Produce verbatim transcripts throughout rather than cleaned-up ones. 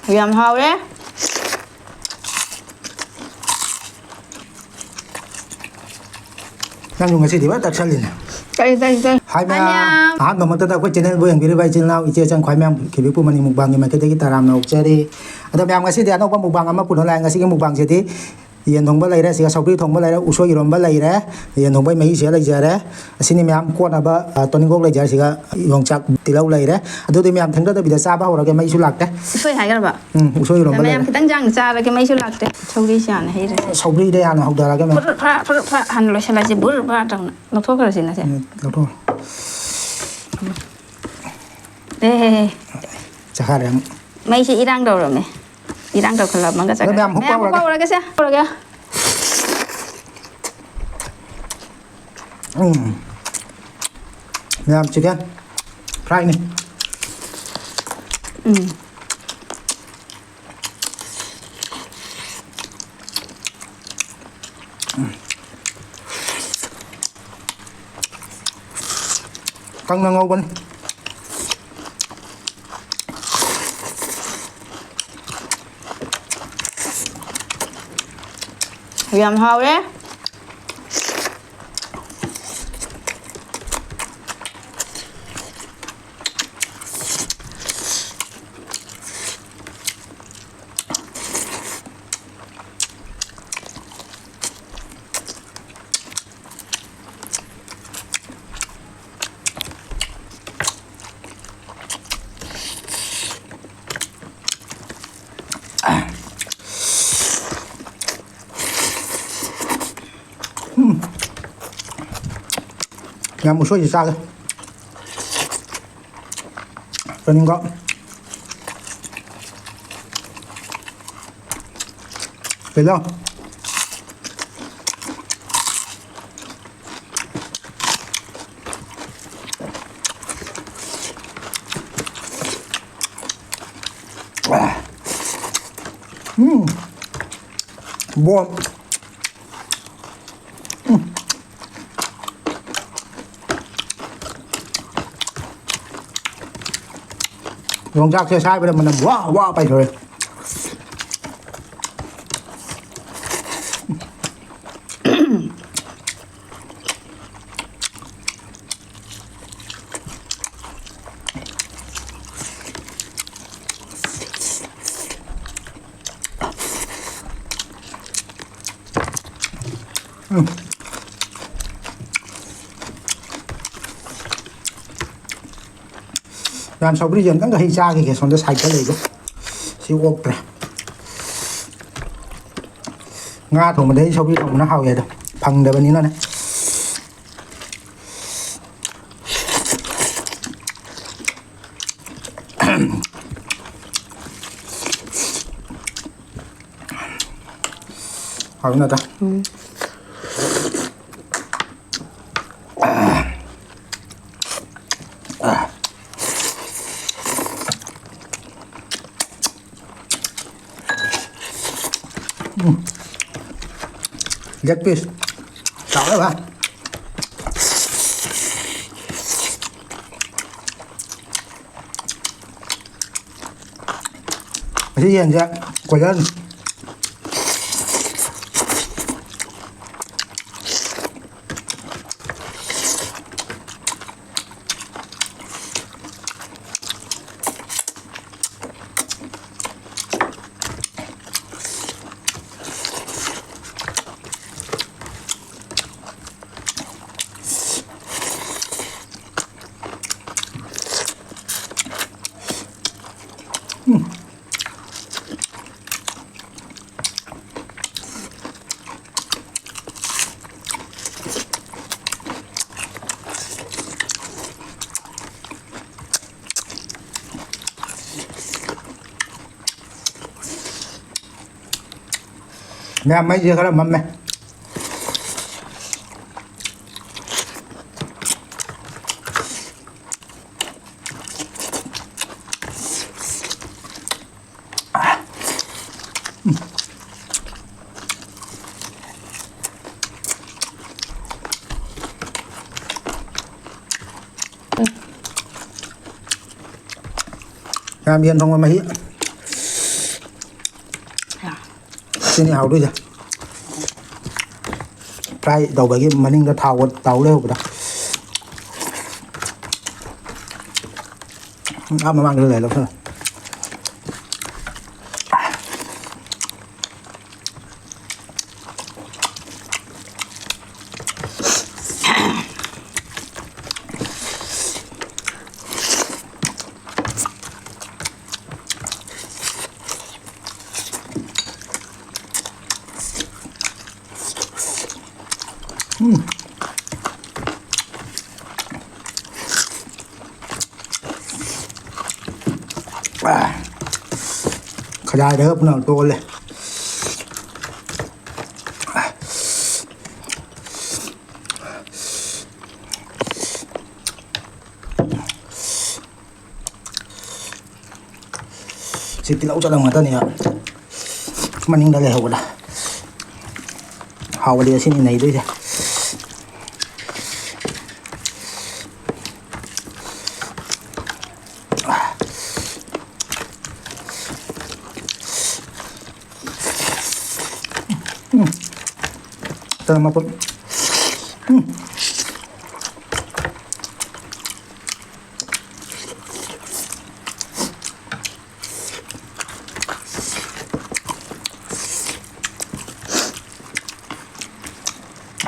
ꯌꯥꯝ ꯍꯥꯎꯔꯦ꯫ ꯅꯪꯁꯨ ꯉꯁꯤꯗꯤ ꯐꯖꯅ ꯇꯛꯁꯜꯂꯤꯅꯦ꯫ ꯀꯔꯤ, ꯀꯔꯤ, ꯀꯔꯤ? ꯍꯥꯏ ꯃꯌꯥꯝ꯫ ꯃꯌꯥꯝ꯫ ꯑꯍꯥꯟꯕꯃꯛꯇꯗ ꯑꯩꯈꯣꯏ channelꯕꯨ ꯌꯦꯡꯕꯤꯔꯤꯕ ꯏꯆꯤꯜ ꯏꯅꯥꯎ, ꯏꯆꯦ ꯏꯆꯟ, ꯈ꯭ꯋꯥꯏ ꯃꯌꯥꯝ ꯈꯤꯕꯤꯛꯄꯨ ꯃꯅꯤ ꯃꯨꯛꯕꯥꯡꯒꯤ ꯃꯥꯏꯀꯩꯗꯒꯤ ꯇꯔꯥꯝꯅ ꯑꯣꯛꯆꯔꯤ꯫ ꯑꯗꯣ ꯃꯌꯥꯝ, ꯉꯁꯤꯗꯤ ꯑꯅꯧꯕ ꯃꯨꯛꯕꯥꯡ ꯑꯃ ꯄꯨꯅ ꯂꯥꯛꯑꯦ꯫ ꯉꯁꯤꯒꯤ ꯃꯨꯛꯕꯥꯡꯁꯤꯗꯤ ꯌꯦꯟ ꯊꯣꯡꯕ ꯂꯩꯔꯦ, ꯁꯤꯒ ꯁꯧꯒ꯭ꯔꯤ ꯊꯣꯡꯕ ꯂꯩꯔꯦ, ꯎꯁꯣꯏ ꯏꯔꯣꯝꯕ ꯂꯩꯔꯦ, ꯌꯦꯟ ꯊꯣꯡꯕꯒꯤ ꯃꯍꯤꯁꯤꯒ ꯂꯩꯖꯔꯦ꯫ ꯑꯁꯤꯅꯤ ꯃꯌꯥꯝ ꯀꯣꯠꯅꯕ, ꯑ, ꯇꯣꯅꯤꯡꯈꯣꯛ ꯂꯩꯖꯔꯦ, ꯁꯤꯒ ꯌꯣꯡꯆꯥꯛ ꯇꯤꯜꯍꯧ ꯂꯩꯔꯦ꯫ ꯑꯗꯨꯗꯤ ꯃꯌꯥꯝ ꯊꯦꯡꯊꯗꯕꯤꯗ ꯆꯥꯕ ꯍꯧꯔꯒꯦ, ꯃꯩꯁꯨ ꯂꯥꯛꯇꯦ꯫ ꯎꯁꯣꯏ ꯍꯥꯏꯒꯗ꯭ꯔꯕ? ꯎꯝ, ꯎꯁꯣꯏ ꯏꯔꯣꯝꯕ ꯃꯌꯥꯝ ꯂꯩꯔꯦ꯫ ꯈꯤꯇꯪ ꯆꯥꯡ ꯆꯥꯔꯒꯦ, ꯃꯩꯁꯨ ꯂꯥꯛꯇꯦ꯫ ꯁꯧꯒ꯭ꯔꯤꯁꯤ ꯍꯥꯟꯅ ꯍꯩꯔꯁꯦ꯫ ꯁꯧꯒ꯭ꯔꯤꯗ ꯍꯥꯟꯅ ꯍꯧꯗꯔꯒꯦ ꯃꯌꯥꯝ꯫ ꯐꯨꯔꯨꯠ ꯐꯥ, ꯐꯨꯔꯨꯠ ꯐꯥ ꯍꯥꯟꯅ ꯂꯣꯏꯁꯤꯜꯂꯁꯤ, ꯕꯨꯔ ꯐꯥ ꯇꯧꯅ꯫ ꯂꯧꯊꯣꯛꯈ꯭ꯔꯁꯤ ꯅꯁꯦ꯫ ꯎꯝ, ꯂꯧꯊꯣꯛꯈ꯭ꯔꯣ꯫ ꯑꯦ꯫ ꯆꯥꯈꯥꯔꯦ ꯑꯃꯨꯛ꯫ ꯃꯩꯁꯦ ꯏꯔꯥꯡ ꯇꯧꯔꯝꯃꯦ꯫ ꯏꯔꯥꯡ ꯇꯧꯈꯠꯂꯛꯑꯃꯒ ꯑꯗꯣ ꯆꯠꯈ꯭ꯔꯦ꯫ ꯃꯌꯥꯝ ꯍꯨꯛ ꯃꯌꯥꯝ ꯍꯨꯛ ꯄꯥꯎꯔꯒꯦ꯫ ꯄꯥꯎꯔꯒꯦꯁꯦ, ꯄꯥꯎꯔꯒꯦ꯫ ꯎꯝ꯫ ꯃꯌꯥꯝ chicken fryꯅꯤ꯫ ꯎꯝ꯫ ꯀꯪꯅ ꯉꯧꯕꯅꯤ꯫ ꯌꯥꯝ ꯍꯥꯎꯔꯦ꯫ ꯎꯝ꯫ ꯌꯥꯝ ꯎꯁꯣꯏꯁꯤ ꯆꯥꯒꯦ꯫ ꯇꯣꯅꯤꯡꯈꯣꯛ꯫ ꯀꯩꯅꯣ? ꯎꯝ꯫ ꯕꯣꯝ꯫ ꯌꯣꯡꯆꯥꯛꯁꯦ ꯁꯥꯏꯕꯗ ꯃꯅꯝ ꯋꯥ ꯋꯥ ꯄꯥꯏꯊꯣꯔꯛꯑꯦ꯫ ꯎꯝ꯫ ꯃꯌꯥꯝ, ꯁꯧꯒ꯭ꯔꯤꯁꯦ ꯑꯝꯇꯪꯒ ꯍꯩ ꯆꯥꯈꯤꯒꯦ꯫ ꯁꯣꯝꯗ ꯁꯥꯏꯀꯜ ꯂꯩꯕ ꯁꯤ ꯑꯣꯛꯇ꯭ꯔꯦ꯫ ꯉꯥ ꯊꯣꯡꯕꯗꯩ ꯁꯧꯒ꯭ꯔꯤ ꯊꯣꯡꯕꯅ ꯍꯥꯎꯋꯦ ꯑꯗꯣ, ꯐꯪꯗꯕꯅꯤꯅꯅꯦ꯫ ꯍꯥꯎꯅꯗ꯫ ꯎꯝ꯫ ꯎꯝ꯫ Leg piece꯫ ꯆꯥꯎꯔꯦ ꯚꯥꯏ꯫ ꯑꯁꯤ ꯌꯦꯟꯁꯦ ꯀꯣꯏꯂꯔꯅꯤ꯫ ꯃꯌꯥꯝ, ꯃꯩꯁꯦ ꯈꯔ ꯃꯝꯃꯦ꯫ ꯌꯦꯟ ꯊꯣꯡꯕ ꯃꯍꯤ꯫ ꯁꯤꯅꯤ ꯍꯥꯎꯗꯣꯏꯁꯦ꯫ Fry ꯇꯧꯕꯒꯤ ꯃꯅꯤꯡꯗ ꯊꯥꯎ ꯇꯥꯎ ꯂꯩꯍꯧꯕꯗꯣ꯫ ꯑꯥ, ꯃꯃꯥꯡꯗ ꯂꯩ, ꯂꯧꯁꯜꯂꯣ꯫ ꯎꯝ꯫ ꯈꯖꯥꯏꯗꯒ ꯄꯨꯅ ꯇꯣꯜꯂꯦ꯫ ꯁꯤ ꯇꯤꯜꯍꯧ ꯆꯅꯝ ꯉꯥꯛꯇꯅꯦ ꯃꯅꯤꯡꯗ ꯂꯩꯍꯧꯕꯗ꯫ ꯍꯥꯎꯕꯗꯤ ꯑꯁꯤꯅꯤ ꯅꯩꯗꯣꯏꯁꯦ꯫ ꯎꯝ꯫ ꯆꯅꯝ ꯃꯄꯨꯝ꯫ ꯎꯝ꯫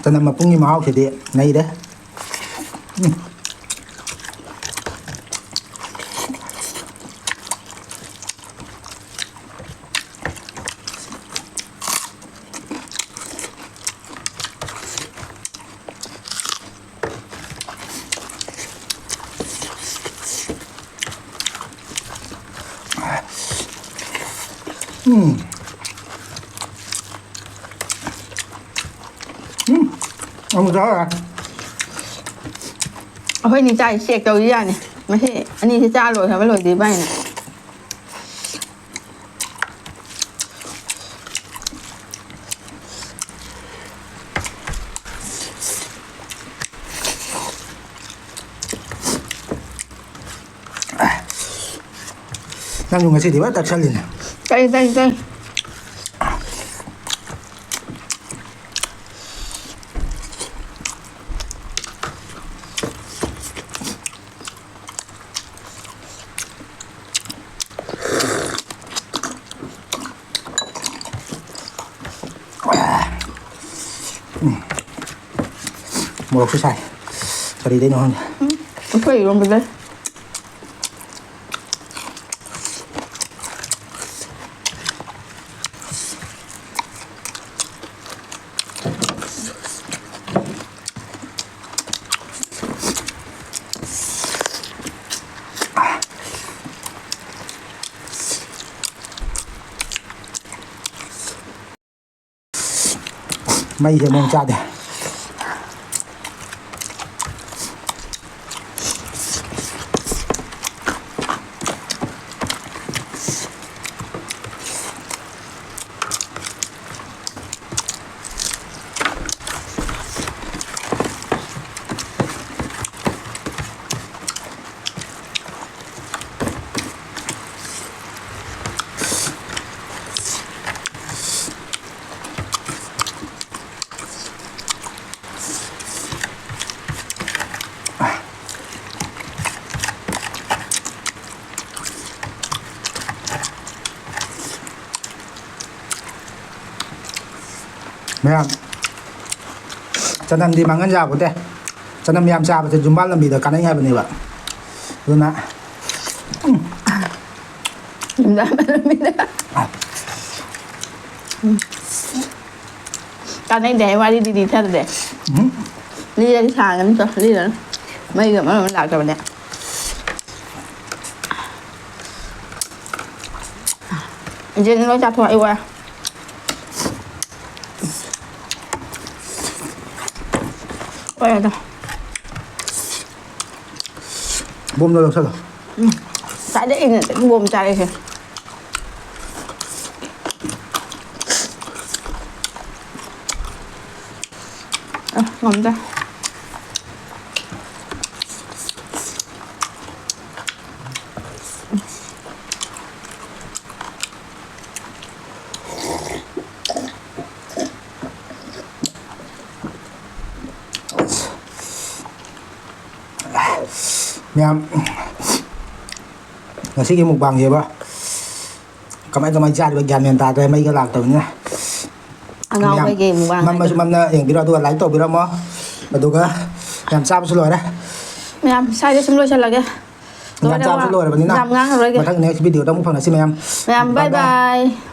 ꯆꯅꯝ ꯃꯄꯨꯝꯒꯤ ꯃꯍꯥꯎꯁꯤꯗꯤ ꯅꯩꯔꯦ꯫ ꯎꯝ꯫ ꯎꯝ꯫ ꯎꯝ꯫ ꯑꯃꯨꯛ ꯆꯥꯔ꯫ ꯑꯩꯈꯣꯏꯅꯤ ꯆꯥꯏ check ꯇꯧꯔꯤ ꯌꯥꯅꯤ꯫ ꯃꯁꯤ ꯑꯅꯤꯁꯤ ꯆꯥ ꯂꯣꯏꯈ꯭ꯔꯕ ꯂꯣꯏꯗ꯭ꯔꯤꯕ ꯍꯥꯏꯅ꯫ ꯅꯪꯁꯨ ꯉꯁꯤꯗꯤ ꯐꯖꯅ ꯇꯛꯁꯜꯂꯤꯅꯦ꯫ ꯇꯛꯏ, ꯇꯛꯏ, ꯇꯛꯏ꯫ ꯎꯝ꯫ ꯃꯣꯔꯣꯛꯁꯨ ꯁꯥꯏ꯫ ꯀꯔꯤꯗꯩꯅꯣ ꯈꯪꯗꯦ꯫ ꯎꯝ, ꯑꯩꯈꯣꯏ ꯏꯔꯣꯝꯕꯗꯩ꯫ ꯃꯩꯁꯦ ꯃꯑꯣꯡ ꯆꯥꯗꯦ꯫ ꯃꯌꯥꯝ, ꯆꯅꯝꯗꯤ ꯃꯥꯡꯍꯟ ꯌꯥꯄꯣꯠꯇꯦ꯫ ꯆꯅꯝ ꯌꯥꯝ ꯆꯥꯕꯁꯦ ꯌꯨꯝꯕꯥꯜ ꯂꯝꯕꯤꯗ ꯀꯥꯟꯅꯩ ꯍꯥꯏꯕꯅꯦꯕ꯫ ꯑꯗꯨꯅ, ꯎꯝ꯫ ꯌꯨꯝꯕꯥꯜ ꯂꯝꯕꯤꯗ꯫ ꯀꯥꯟꯅꯩꯗꯦ ꯍꯥꯏ ꯋꯥꯔꯤꯗꯤ ꯂꯤꯊꯗ꯭ꯔꯦ꯫ ꯎꯝ꯫ ꯂꯤꯔꯗꯤ ꯁꯥꯡꯉꯅꯤꯀꯣ, ꯂꯤꯔꯅꯨ꯫ ꯃꯩꯒ ꯃꯔꯣꯟ ꯑꯃ ꯂꯥꯛꯇꯕꯅꯦ꯫ ꯏꯆꯦꯅ ꯂꯣꯏ ꯆꯥꯊꯣꯛ, ꯑꯩ ꯋꯥꯔꯦ꯫ ꯋꯥꯔꯦ ꯑꯗꯣ꯫ ꯕꯣꯝꯗꯣ ꯂꯧꯁꯜꯂꯣ꯫ ꯎꯝ꯫ ꯉꯁꯥꯏꯗꯩ ꯑꯩꯅ ꯕꯣꯝ ꯆꯥꯔꯤꯁꯦ꯫ ꯑ, ꯉꯝꯗ꯭ꯔꯦ꯫ ꯃꯌꯥꯝ, ꯉꯁꯤꯒꯤ ꯃꯨꯛꯕꯥꯡꯁꯦꯕ ꯀꯃꯥꯏ ꯀꯃꯥꯏ ꯆꯥꯔꯤꯕ ꯒ꯭ꯌꯥꯟ ꯃꯦꯟ ꯇꯥꯗ꯭ꯔꯦ, ꯃꯩꯒ ꯂꯥꯛꯇꯕꯅꯤꯅ꯫ ꯑꯉꯥꯎꯕꯒꯤ ꯃꯨꯛꯕꯥꯡ ꯃꯝꯃꯁꯨ ꯍꯥꯏꯗꯣ꯫ ꯃꯝꯅ ꯌꯦꯡꯕꯤꯔꯣ, ꯑꯗꯨꯒ like ꯇꯧꯕꯤꯔꯝꯃꯣ꯫ ꯑꯗꯨꯒ ꯌꯥꯝ ꯆꯥꯕꯁꯨ ꯂꯣꯏꯔꯦ꯫ ꯃꯌꯥꯝ ꯁ꯭ꯋꯥꯏꯗ ꯁꯨꯝ ꯂꯣꯏꯁꯤꯜꯂꯒꯦ꯫ ꯌꯥꯝ ꯂꯣꯏꯔꯦ ꯆꯥꯕꯁꯨ ꯋꯥ꯫ ꯂꯣꯏꯔꯕꯅꯤꯅ ꯌꯥꯝ ꯉꯥꯡꯉꯔꯣꯏꯒꯦ꯫ ꯃꯊꯪ next video ꯗ ꯑꯃꯨꯛ ꯐꯪꯅꯁꯤ ꯃꯌꯥꯝ꯫ ꯃꯌꯥꯝ bye bye bye꯫ Bye꯫